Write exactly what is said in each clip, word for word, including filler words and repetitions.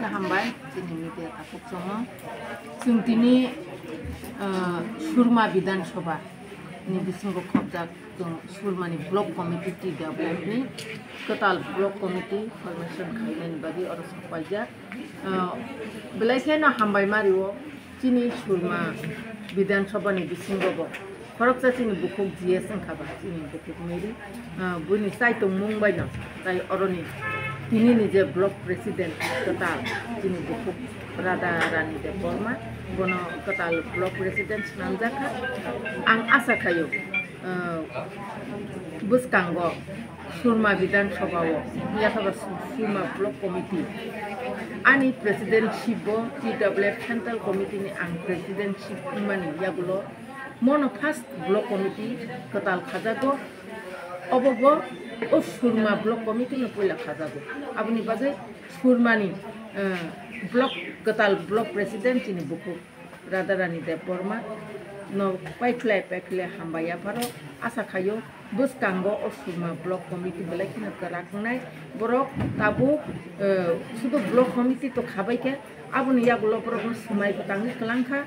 Hambai, chini media takhuk chongno. Chwng tini, ah, Surma Bidhan Sabha ni bisingo khopjak chwng Surmani Block Committee T W F ni kwtal Block Committee formation khainani bagwi oro sok paijak. Ah, belai kheno hambai mario. Chini Surma Bidhan Sabha ni bisingo bo khoroksa chini bukhuk G S wngkha ba, chini bukhuk Mary, ah, buini chaitung mung bai no, tai oroni tini ni je block president kwtal chini bukhuk Radha Rani Debbarma, bono kwtal block president swnamjak kha. Ang asa khaio, ah, bwskango Surma Bidhan Sabha o, yakha ba Su-, Surma Block Committee. Ani presidentship bo T W F Central Committee ni ang presidentship wngmani yagulo mono first Block Committee kwtal khajago. Obo bo o Surma Block Committee no puila khajago. Aboni bagwi Surmani, eh, block, kwtal block president chini bukhuk Radharani Debbarma no paikhlai paikhlai hambai yapharo. Asa khaio bwskango o Surma Block Committee belai kheno kwrak wngnai. Borok tabuk, eh, sudu Block Committee to khabai khe, aboni yagulo borokno swmai bo tangwi kwlang kha.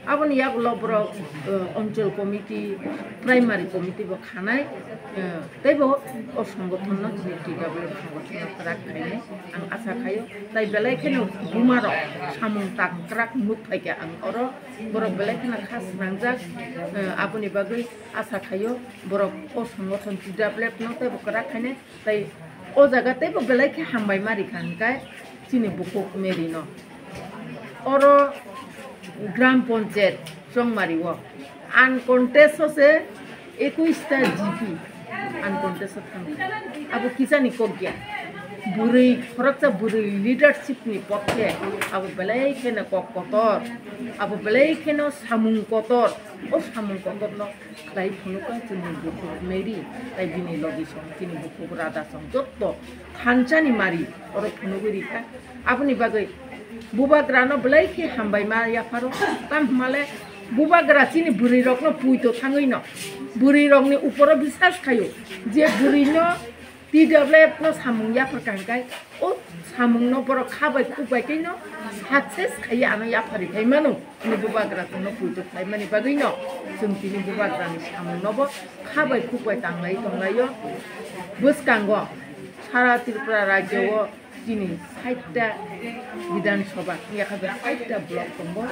Aboni yagulo borok, eh, Anchal Committee, Primary Committee bo khanai. Eh, teibo o songothono chini T W F songothono kwrak khainai ang asa khaio. Tai belai kheno bumarok samung tang kwrak nuk phaikha ang oro. Borok belai kheno kha swnangjak. Eh, aboni bagwi asa khaio borok o songothon T W F no teibo kwrak khainai. Tai o jaga teibo belai khe hambai ma rikha hwnkhe chini bukhuk Mary no. Oro Gram Panchayat Chongmari o uncontest o se ekush ta G P uncontest o thangkha. Abo kisani kok ya. Bwrwi, khoroksa bwrwi leadership ni pokhe abo belai kheno kok kotor, abo belai kheno samung kotor. O samung kotor no khlai phunukha chini bukhuk Mary, tai bini logi song, chini bukhuk Radha song, jotto thansa ni mari oro phunugwi rikha. Aboni bagwi bubagra no belai khe hambai ma yapharo, tamo hwnmale bubagra chini bwrwi rok no puito thangwi no, bwrwi rok ni uporo bisas khaio, je bwrwi no T W F no samung yaphar kha hwnkhe, o samung no borok kha bai khuk bai tei no success khaiwi ano yaphari khai mano. Chini bubagra chwng no puito khlai mani bagwi no chwng tini bubagra ni samung no bo kha bai khuk bai tanglai tonglaio. Bwskango sara Tripura rajyo o chini sait ta Bidhan Sabha, yakha bai sait ta block tongo.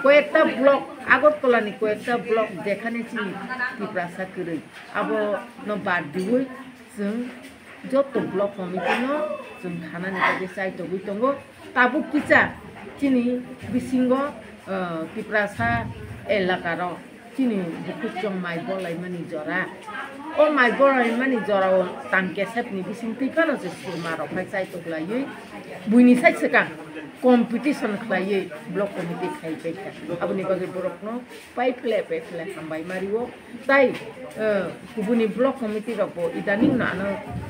Koyekta block, Agartala ni koyekta block jekhane chini Tiprasa kwrwi, abo no bad diwi chwng joto block committee no chwng khanani bagwi chaitogwi tongo. Tabuk kisa chini bisingo, ah, Tiprasa elaka rok chini bukhuk chwng mai bolaimani jora. O mai bolaimani jorao tang kesep ni bising twi phano se Surma rok phai chaitoglaiwi buini sai swkang competition khlaiwi block committee khai paikha. Aboni bagwi borokno paiphle paiphle hambai mario. Tai, eh, kubuni block committee rok bo idaning no ano,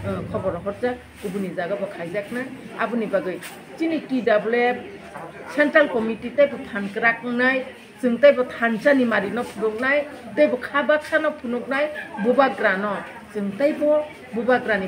eh, khobor horjak, kubuni jaga bo khaijakna. Aboni bagwi chini T W F Central Committee tei bo phan kwrak wngnai, chwng tei bo thansa ni mari no phunuknai, tei bo kha baksa no phunuknai, bubagra no chwng tei bo bubagra ni